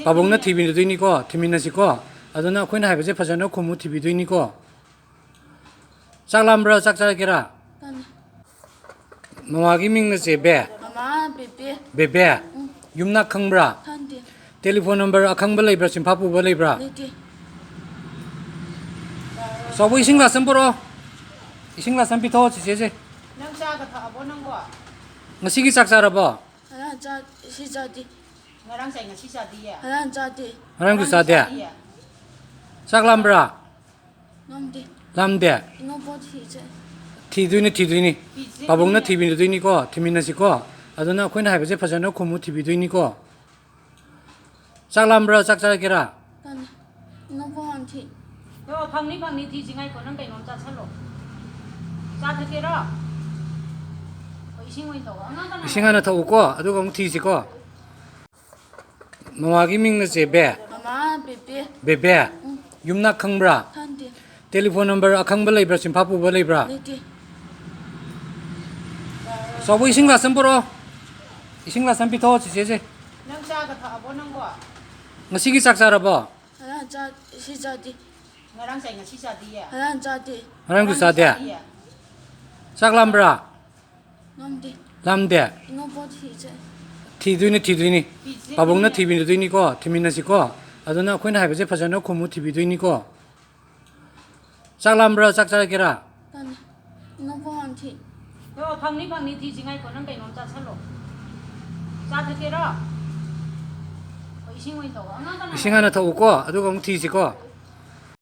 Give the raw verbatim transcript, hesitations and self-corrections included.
ꯄꯥꯕꯨꯡꯅ ꯊꯤꯕꯤꯗꯣꯏꯅꯤꯀꯣ, ꯊꯤꯃꯤꯟꯅꯁꯤꯀꯣ꯫ ꯑꯗꯨꯅ ꯑꯩꯈꯣꯏꯅ ꯍꯥꯏꯕꯁꯦ ꯐꯖꯅ ꯈꯨꯝꯃꯨ, ꯊꯤꯕꯤꯗꯣꯏꯅꯤꯀꯣ꯫ ꯆꯥꯛ ꯂꯥꯝꯕ꯭ꯔꯥ? ꯆꯥꯛ ꯆꯥꯔꯒꯦꯔꯥ? ꯆꯥꯅꯤ꯫ ꯃꯃꯥꯒꯤ ꯃꯤꯡꯅ ꯆꯦ ꯕꯦ? ꯃꯃꯥ ꯕꯦꯕꯦ꯫ ꯕꯦꯕꯦ? ꯎꯝ꯫ ꯌꯨꯝꯅꯥꯛ ꯈꯪꯕ꯭ꯔꯥ? ꯈꯪꯗꯦ꯫ ꯇꯦꯂꯤꯐꯣꯟ ꯅꯝꯕꯔ ꯑꯈꯪꯕ ꯂꯩꯕ꯭ꯔꯥ? ꯆꯤꯟꯐꯥ ꯄꯨꯕ ꯂꯩꯕ꯭ꯔꯥ? ꯂꯩꯇꯦ꯫ ꯆꯥꯎꯕ, ꯏꯁꯤꯡ ꯒ꯭ꯂꯥꯁ ꯑꯃ ꯄꯨꯔꯛꯑꯣ꯫ ꯏꯁꯤꯡ ꯒ꯭ꯂꯥꯁ ꯑꯃ ꯄꯤꯊꯣꯛꯑꯣ ꯆꯤꯆꯦꯁꯦ꯫ ꯅꯪ ꯆꯥꯒ ꯊꯛꯑꯕꯣ ꯅꯪꯕꯣ? ꯉꯁꯤꯒꯤ ꯆꯥꯛ ꯆꯥꯔꯕꯣ? ꯉꯔꯥꯡ ꯆꯥ-, ꯁꯤ ꯆꯥꯗꯦ꯫ ꯉꯔꯥꯡ ꯆꯥꯏ, ꯉꯁꯤ ꯆꯥꯗꯤꯌꯦ꯫ ꯉꯔꯥꯡ ꯆꯥꯗꯦ꯫ ꯉꯔꯥꯡꯁꯨ ꯉꯔꯥꯡꯁꯨ ꯆꯥꯗꯦ? ꯆꯥꯗꯤꯌꯦ꯫ ꯆꯥꯛ ꯂꯥꯝꯕ꯭ꯔꯥ? ꯂꯥꯝꯗꯦ꯫ ꯂꯥꯝꯗꯦ? ꯏꯅꯧꯄꯣ ꯊꯤꯁꯦ꯫ ꯊꯤꯗꯣꯏꯅꯦ, ꯊꯤꯗꯣꯏꯅꯦ꯫ ꯊꯤꯗꯣꯏꯅꯦ꯫ ꯄꯥꯕꯨꯡꯅ ꯊꯤꯕꯤꯗꯣꯏꯅꯤꯀꯣ, ꯊꯤꯃꯤꯟꯅꯁꯤꯀꯣ꯫ ꯑꯗꯨꯅ ꯑꯩꯈꯣꯏꯅ ꯍꯥꯏꯕꯁꯦ ꯐꯖꯅ ꯈꯨꯝꯃꯨ, ꯊꯤꯕꯤꯗꯣꯏꯅꯤꯀꯣ꯫ ꯆꯥꯛ ꯂꯥꯝꯕ꯭ꯔꯥ? ꯆꯥꯛ ꯆꯥꯔꯒꯦꯔꯥ? ꯆꯥꯅꯤ꯫ ꯏꯅꯧꯄꯣ ꯍꯥꯟꯅ ꯊꯤ꯫ ꯍꯣ, ꯐꯪꯅꯤ, ꯐꯪꯅꯤ, ꯊꯤꯁꯤ ꯉꯥꯏꯈꯣ, ꯅꯪ ꯀꯩꯅꯣꯝ ꯆꯥꯁꯜꯂꯣ꯫ ꯆꯥ ꯊꯛꯀꯦꯔꯣ? ꯍꯣꯏ, ꯏꯁꯤꯡ ꯑꯣꯏꯅ ꯇꯧꯔꯣ꯫ ꯑꯉꯥꯡ ꯀꯅꯥ? ꯏꯁꯤꯡ ꯍꯥꯟꯅ ꯊꯛꯎꯀꯣ, ꯑꯗꯨꯒ ꯑꯃꯨꯛ ꯊꯤꯁꯤꯀꯣ꯫ ꯃꯃꯥꯒꯤ ꯃꯤꯡꯅ ꯆꯦ ꯕꯦ? ꯃꯃꯥ ꯕꯦꯕꯦ꯫ ꯕꯦꯕꯦ? ꯎꯝ꯫ ꯌꯨꯝꯅꯥꯛ ꯈꯪꯕ꯭ꯔꯥ? ꯈꯪꯗꯦ꯫ ꯇꯦꯂꯤꯐꯣꯟ ꯅꯝꯕꯔ ꯑꯈꯪꯕ ꯂꯩꯕ꯭ꯔꯥ? ꯆꯤꯟꯐꯥ ꯄꯨꯕ ꯂꯩꯕ꯭ꯔꯥ? ꯂꯩꯇꯦ꯫ ꯆꯥꯎꯕ, ꯏꯁꯤꯡ ꯒ꯭ꯂꯥꯁ ꯑꯃ ꯄꯨꯔꯛꯑꯣ꯫ ꯏꯁꯤꯡ ꯒ꯭ꯂꯥꯁ ꯑꯃ ꯄꯤꯊꯣꯛꯑꯣ ꯆꯤꯆꯦꯁꯦ꯫ ꯅꯪ ꯆꯥꯒ ꯊꯛꯑꯕꯣ ꯅꯪꯕꯣ? ꯉꯁꯤꯒꯤ ꯆꯥꯛ ꯆꯥꯔꯕꯣ? ꯉꯔꯥꯡ ꯆꯥ-, ꯁꯤ ꯆꯥꯗꯦ꯫ ꯉꯔꯥꯡ ꯆꯥꯏ, ꯉꯁꯤ ꯆꯥꯗꯤꯌꯦ꯫ ꯉꯔꯥꯡ ꯆꯥꯗꯦ꯫ ꯉꯔꯥꯡꯁꯨ ꯉꯔꯥꯡꯁꯨ ꯆꯥꯗꯦ? ꯆꯥꯗꯤꯌꯦ꯫ ꯆꯥꯛ ꯂꯥꯝꯕ꯭ꯔꯥ? ꯂꯥꯝꯗꯦ꯫ ꯂꯥꯝꯗꯦ? ꯏꯅꯧꯄꯣ ꯊꯤꯁꯦ꯫ ꯊꯤꯗꯣꯏꯅꯦ, ꯊꯤꯗꯣꯏꯅꯦ꯫ ꯊꯤꯗꯣꯏꯅꯦ꯫ ꯄꯥꯕꯨꯡꯅ ꯊꯤꯕꯤꯗꯣꯏꯅꯤꯀꯣ, ꯊꯤꯃꯤꯟꯅꯁꯤꯀꯣ꯫ ꯑꯗꯨꯅ ꯑꯩꯈꯣꯏꯅ ꯍꯥꯏꯕꯁꯦ ꯐꯖꯅ ꯈꯨꯝꯃꯨ, ꯊꯤꯕꯤꯗꯣꯏꯅꯤꯀꯣ꯫ ꯆꯥꯛ ꯂꯥꯝꯕ꯭ꯔꯥ? ꯆꯥꯛ ꯆꯥꯔꯒꯦꯔꯥ? ꯆꯥꯅꯤ꯫ ꯏꯅꯧꯄꯣ ꯍꯥꯟꯅ ꯊꯤ꯫ ꯍꯣ, ꯐꯪꯅꯤ, ꯐꯪꯅꯤ, ꯊꯤꯁꯤ ꯉꯥꯏꯈꯣ, ꯅꯪ ꯀꯩꯅꯣꯝ ꯆꯥꯁꯜꯂꯣ꯫ ꯆꯥ ꯊꯛꯀꯦꯔꯣ? ꯍꯣꯏ, ꯏꯁꯤꯡ ꯑꯣꯏꯅ ꯇꯧꯔꯣ꯫ ꯑꯉꯥꯡ ꯀꯅꯥ? ꯏꯁꯤꯡ ꯍꯥꯟꯅ ꯊꯛꯎꯀꯣ, ꯑꯗꯨꯒ ꯑꯃꯨꯛ ꯊꯤꯁꯤꯀꯣ꯫